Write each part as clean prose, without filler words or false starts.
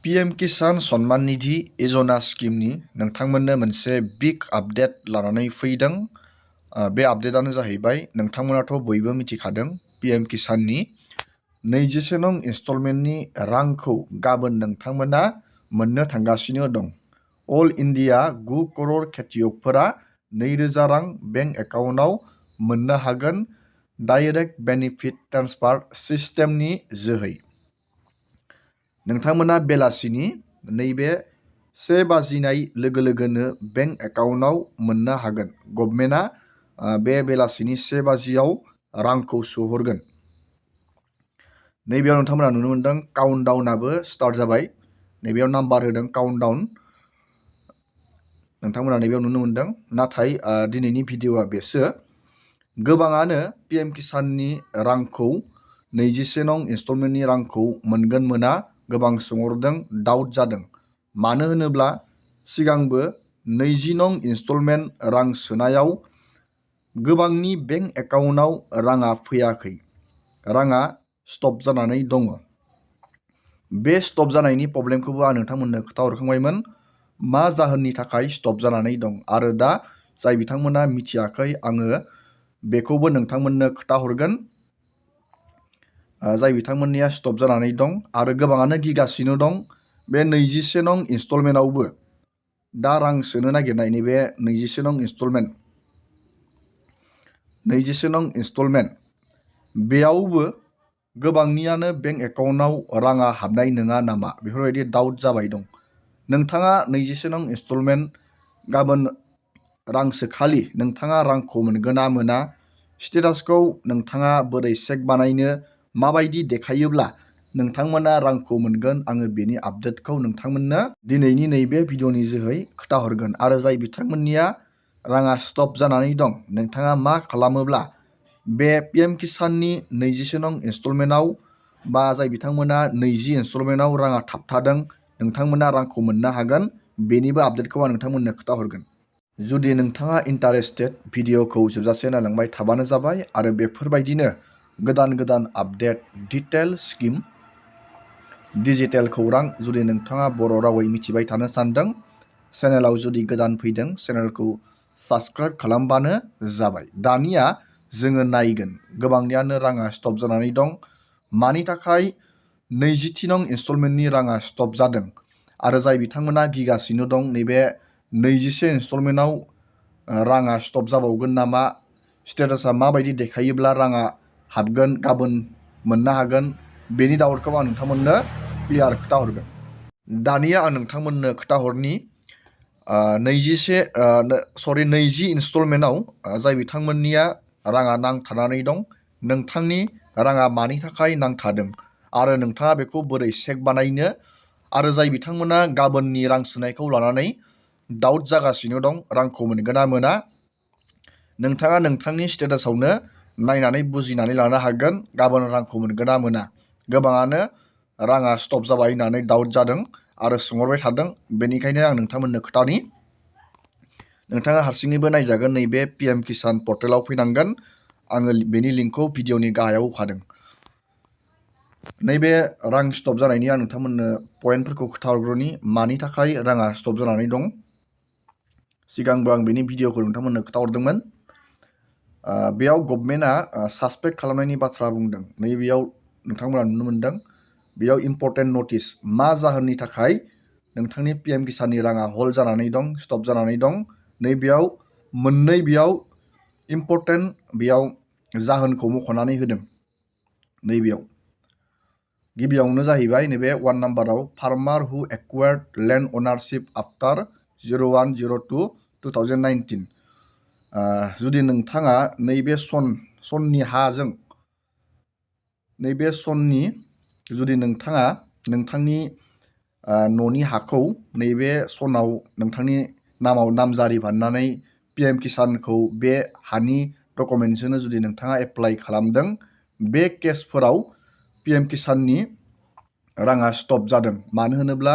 PM किसान सन्मान निधि एजना स्किमनि नोंथांमोननो मोनसे बिग आपडेट लानानै फैदों। बे आपडेटआनो जाहैबाय नोंथांमोनाथ' बयबो मिथिखादों पीएम किसाननि 21 नं इनस्टलमेन्टनि रांखौ गाबोन नोंथांमोना मोननो थांगासिनो दं। अल इन्डिया 9 करोड़ खेतियकफोरा 2000 रां बेंक एकाउन्टआव मोननो हागोन डाइरेक्ट बेनिफिट ट्रेन्सफार सिस्टेमनि जोहै। नोंथांमोना बेलासिनि नैबे 1 बाजिनाय लोगो लोगोनो बेंक एकाउन्टआव मोननो हागोन। गभर्नमेन्टआ बे बेलासिनि 1 बाजियाव रांखौ सोहरगोन। नैबेयाव नोंथांमोना नुनो मोनदों काउन्टडाउनआबो स्टार्ट जाबाय। नैबेयाव नाम्बार होदों काउन्टडाउन। नोंथांमोना नैबेयाव नुनो मोनदों। नाथाय दिनैनि भिडिअआ बेसो गोबाङानो पीएम किसाननि रांखौ 21 नं इनस्टलमेन्टनि रांखौ मोनगोन मोना गोबां सोंहरदों, डाउट जादों। मानो होनोब्ला सिगांबो 20 नं इनस्टलमेन्ट रां सोनायाव गोबांनि बेंक एकाउन्टआव राङा फैयाखै, राङा स्टप जानानै दङ। बे स्टप जानायनि प्रब्लेमखौबो आं नोंथांमोननो खोन्थाहरखांबायमोन मा जाहोननि थाखाय स्टप जानानै दं। आरो दा जाय बिथांमोना मिथियाखै आङो बेखौबो नोंथांमोननो खोन्थाहरगोन। जाय बिथांमोननिया स्टप जानानै दं आरो गोबाङानो गिगासिनो दं बे 21 नं इनस्टलमेन्टआवबो दा रां सोनो नागिरनाय नैबे 21 नं इनस्टलमेन्ट बेयावबो गोबांनियानो बेंक एकाउन्टआव राङा हाबनाय नङा नामा बेफोरबायदि डाउट जाबाय दं। नोंथाङा 21 नं इनस्टलमेन्ट गाबोन रांसोखालि नोंथाङा रांखौ मोनगोन ना मोना, स्टेटासखौ नोंथाङा बोरै चेक बानायनो, माबायदि देखायोब्ला नोंथांमोना रांखौ मोनगोन, आङो बेनि आपडेटखौ नोंथांमोननो दिनैनि नैबे भिडिअनि जोहै खोन्थाहरगोन। आरो जाय बिथांमोननिया राङा स्टप जानानै दं नोंथाङा मा खालामोब्ला बे पीएम किसाननि 21 नं इनस्टलमेन्टआव बा जाय बिथांमोना 20 इनस्टलमेन्टआव राङा थाबथादों नोंथांमोना रांखौ मोननो हागोन, बेनिबो आपडेटखौ आं नोंथांमोननो खोन्थाहरगोन। जुदि नोंथाङा इन्टारेस्टेड भिडिअखौ जोबजासे नायलांबाय थाबानो जाबाय। आरो बेफोरबायदिनो गोदान गोदान आपडेट, डिटेल स्किम, डिजिटेल खौरां जुदि नोंथाङा बर' रावै मिथिबाय थानो सानदों, चेनेलाव जुदि गोदान फैदों चेनेलखौ साबस्क्राइब खालामबानो जाबाय। दानिया जोङो नायगोन गोबांनियानो राङा स्टप जानानै दं। मानि थाखाय 20 नं इनस्टलमेन्टनि राङा स्टप जादों आरो जाय बिथांमोना गिगासिनो दं नैबे 21 इनस्टलमेन्टआव राङा स्टप जाबावगोन नामा, स्टेटासा माबायदि देखायोब्ला राङा हाबगोन, गाबोन मोननो हागोन, बेनि डाउटखौ आं नोंथांमोननो क्लियार खोन्थाहरगोन। दानिया आं नोंथांमोननो खोन्थाहरनि 20 इनस्टलमेन्टआव जाय बिथांमोननिया राङा नांथानानै दं, नोंथांनि राङा मानि थाखाय नांथादों आरो नोंथाङा बेखौ बोरै चेक बानायनो, आरो जाय बिथांमोना गाबोननि रां सोनायखौ लानानै डाउट जागासिनो दं रांखौ मोनगोन ना मोना, नोंथाङा नोंथांनि स्टेटासावनो नायनानै बुजिनानै लानो हागोन गाबोन रांखौ मोनगोन ना मोना। गोबाङानो राङा स्टप जाबाय होननानै डाउट जादों आरो सोंहरबाय थादों। बेनिखायनो आं नोंथांमोननो खोन्थानि नोंथाङा हारसिङैबो नायजागोन। नैबे पीएम किसान पर्टेलाव फैनांगोन। आङो बेनि लिंकखौ भिडिअनि गाहायाव होखादों। नैबे रां स्टप जानायनि आं नोंथांमोननो पइन्टफोरखौ खोन्थाहरग्रोनि मानि थाखाय राङा स्टप जानानै दं। सिगांबो आं बेनि भिडिअखौ नोंथांमोननो खोन्थाहरदोंमोन। बेयाव गभर्नमेन्टआ सासपेक्ट खालामनायनि बाथ्रा बुंदों। नैबेयाव नोंथांमोना नुनो मोनदों बेयाव इम्पर्टेन्ट नटिस मा जाहोननि थाखाय नोंथांनि पीएम किसाननि राङा हल्ड जानानै दं, स्टप जानानै दं। नैबेयाव मोननै बेयाव इम्पर्टेन्ट बेयाव जाहोनखौ मख'नानै होदों। नैबेयाव गिबियावनो जाहैबाय नैबे 1 नाम्बाराव फार्मार हु एक्वायर्ड लेन्ड अनारशिप आफ्टार 01/02/2019। जुदि नोंथाङा नैबे सननि हाजों नैबे सननि जुदि नोंथाङा नोंथांनि न'नि हाखौ नैबे सनाव नोंथांनि नामाव नामजारि बानायनानै पीएम किसानखौ बे हानि डकुमेन्टसजोंनो जुदि नोंथाङा एप्लाइ खालामदों, बे केसफोराव पीएम किसाननि राङा स्टप जादों। मानो होनोब्ला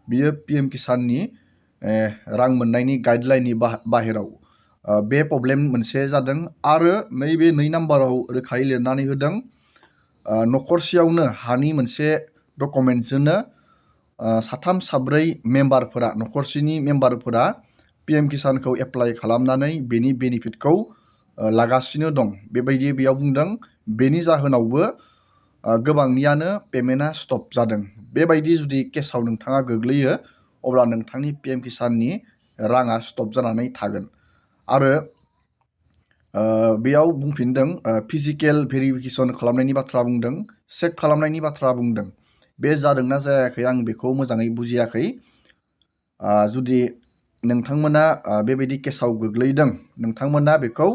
बियो पीएम किसाननि रां मोननायनि गाइडलाइननि बाहेराव बे प्रब्लेम मोनसे जादों। आरो नैबे 2 नाम्बाराव रोखायै लिरनानै होदों नखरसेयावनो हानि मोनसे डकुमेन्टसजोंनो साथाम साब्रै मेम्बारफोरा न'खरसेनि मेम्बारफोरा PM किसानखौ एप्लाइ खालामनानै बेनि बेनिफिटखौ लागासिनो दं। बेबायदि बेयाव बुंदों। बेनि जाहोनावबो गोबांनियानो पेमेन्टआ स्टप जादों। बेबायदि जुदि केसाव नोंथाङा गोग्लैयो अब्ला नोंथांनि PM किसाननि राङा स्टप जानानै थागोन। आरो बेयाव बुंफिनदों फिजिकेल भेरिफिकेसन खालामनायनि बाथ्रा बुंदों, चेक खालामनायनि बाथ्रा बुंदों। बे जादोंना जायाखै आं बेखौ मोजाङै बुजियाखै। जुदि नोंथांमोना बेबायदि केसाव गोग्लैदों, नोंथांमोना बेखौ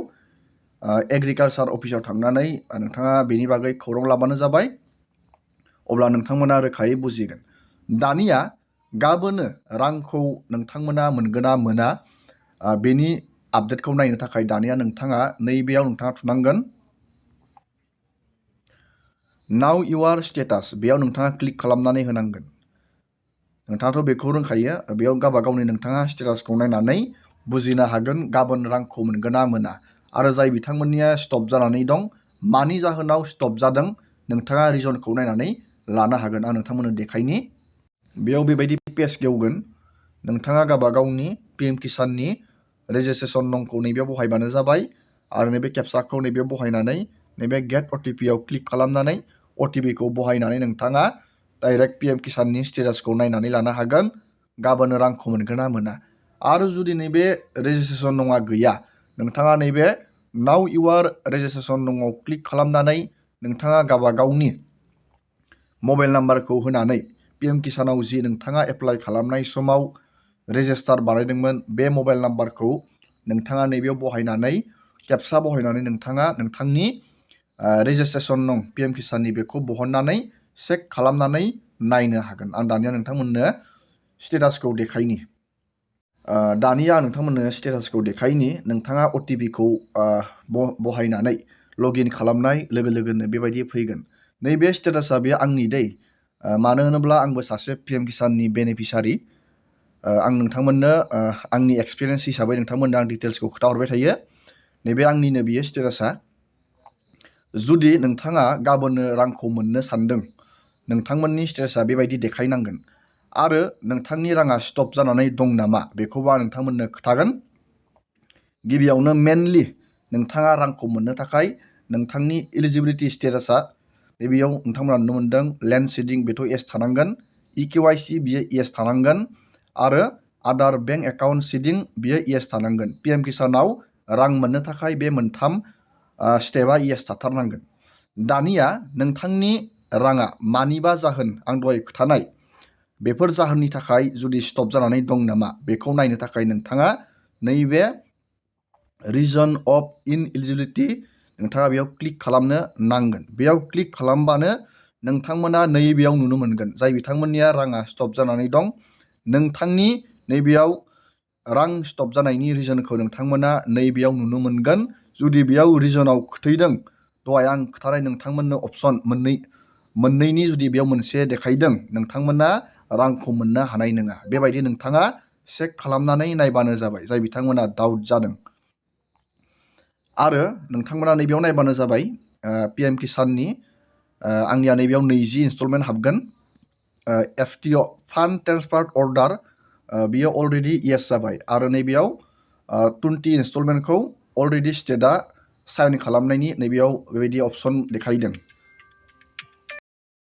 एग्रिकालसार अफिसाव थांनानै नोंथाङा बेनि बागै खौरां लाबानो जाबाय। अब्ला नोंथांमोना रोखायै बुजिगोन। दानिया गाबोनो रांखौ नोंथांमोना मोनगोन ना मोना बेनि आपडेटखौ नायनो थाखाय दानिया नोंथाङा नैबेयाव नोंथाङा थुनांगोन। नाउ इउआर स्टेटास बेयाव नोंथाङा क्लिक खालामनानै होनांगोन। नोंथाङाथ' बेखौ रोंखायो। बेयाव गावबागावनि नोंथाङा स्टेटासखौ नायनानै बुजिनो हागोन गाबोन रांखौ मोनगोन ना मोना। आरो जाय बिथांमोननिया स्टप जानानै दं, मानि जाहोनाव स्टप जादों नोंथाङा रिजनखौ नायनानै लानो हागोन। आं नोंथांमोननो देखायनि। बेयाव बेबायदि पेज गेवगोन। नोंथाङा गावबागावनि PM किसाननि रेजिस्ट्रेसन नंखौ नैबेयाव बहायबानो जाबाय। आरो नैबे केपसाखौ नैबेयाव बहायनानै नैबे गेट OTP आव क्लिक खालामनानै OTP खौ बहायनानै नोंथाङा डाइरेक्ट PM किसाननि स्टेटासखौ नायनानै लानो हागोन गाबोन रांखौ मोनगोन ना मोना। आरो जुदि नैबे रेजिस्ट्रेसन नङा गैया, नोंथाङा नैबे नाउ इउआर रेजिस्ट्रेसन नङाव क्लिक खालामनानै नोंथाङा गावबागावनि मबाइल नाम्बारखौ होनानै PM किसानाव जि नोंथाङा एप्लाइ खालामनाय समाव रेजिस्टार बानायदोंमोन बे मबाइल नाम्बारखौ नोंथाङा नैबेयाव बहायनानै केपसा बहायनानै नोंथाङा नोंथांनि रेजिस्ट्रेसन नं PM किसाननि बेखौ बहननानै चेक खालामनानै नायनो हागोन। आं दानिया नोंथांमोननो स्टेटासखौ देखायनि। दानिया आं नोंथांमोननो स्टेटासखौ देखायनि। नोंथाङा OTP खौ बहायनानै लगइन खालामनाय लोगो लोगोनो बेबायदि फैगोन। नैबे स्टेटासा बे आंनि दै। मानो होनोब्ला आंबो सासे PM किसाननि बेनिफिसारि। आं नोंथांमोननो आंनि एक्सपिरियेन्स हिसाबै नोंथांमोननो आं डिटेल्सखौ खोन्थाहरबाय थायो। नैबे आंनिनो बियो स्टेटासा। जुदि नोंथाङा गाबोननो रांखौ मोननो सानदों, नोंथांमोननि स्टेटासा बेबायदि देखायनांगोन। आरो नोंथांनि राङा स्टप जानानै दं नामा बेखौबो आं नोंथांमोननो खोन्थागोन। गिबियावनो मेनलि नोंथाङा रांखौ मोननो थाखाय नोंथांनि इलिजिबिलिटि स्टेटासा बेयाव नोंथांमोना नुनो मोनदों। लेन्ड सिडिं बेथ' येस थानांगोन। EKYC बियो येस थानांगोन। आरो आदार बेंक एकाउन्ट सिडिं बियो येस थानांगोन। PM किसानाव रां मोननो थाखाय बे मोनथाम स्टेपआ येस थाथारनांगोन। दानिया नोंथांनि राङा मानिबा जाहोन आं दहाय खोन्थानाय बेफोर जाहोननि थाखाय जुदि स्टप जानानै दं नामा बेखौ नायनो थाखाय नोंथाङा नैबे रिजन अफ इनएलिजिबिलिटि नोंथाङा बेयाव क्लिक खालामनो नांगोन। बेयाव क्लिक खालामबानो नोंथांमोना नैबेयाव नुनो मोनगोन जाय बिथांमोननिया राङा स्टप जानानै दं। नोंथांनि नैबेयाव रां स्टप जानायनि रिजनखौ नोंथांमोना नैबेयाव नुनो मोनगोन। जुदि बेयाव रिजनाव खोथैदों, दहाय आं खोन्थानाय नोंथांमोननो अपसन मोननैनि जुदि बेयाव मोनसे देखायदों, नोंथांमोना रांखौ मोननो हानाय नङा। बेबायदि नोंथाङा चेक खालामनानै नायबानो जाबाय जाय बिथांमोना डाउट जादों। आरो नोंथांमोना नैबेयाव नायबानो जाबाय PM किसाननि आंनिया नैबेयाव 20 इनस्टलमेन्ट हाबगोन। FTO फान्ड ट्रेन्सफार अर्डार बियो अलरेडि येस जाबाय। आरो नैबेयाव 20 इनस्टलमेन्टखौ अलरेडि स्टेटआ साइन खालामनायनि नैबेयाव बेबायदि अपसन देखायदों।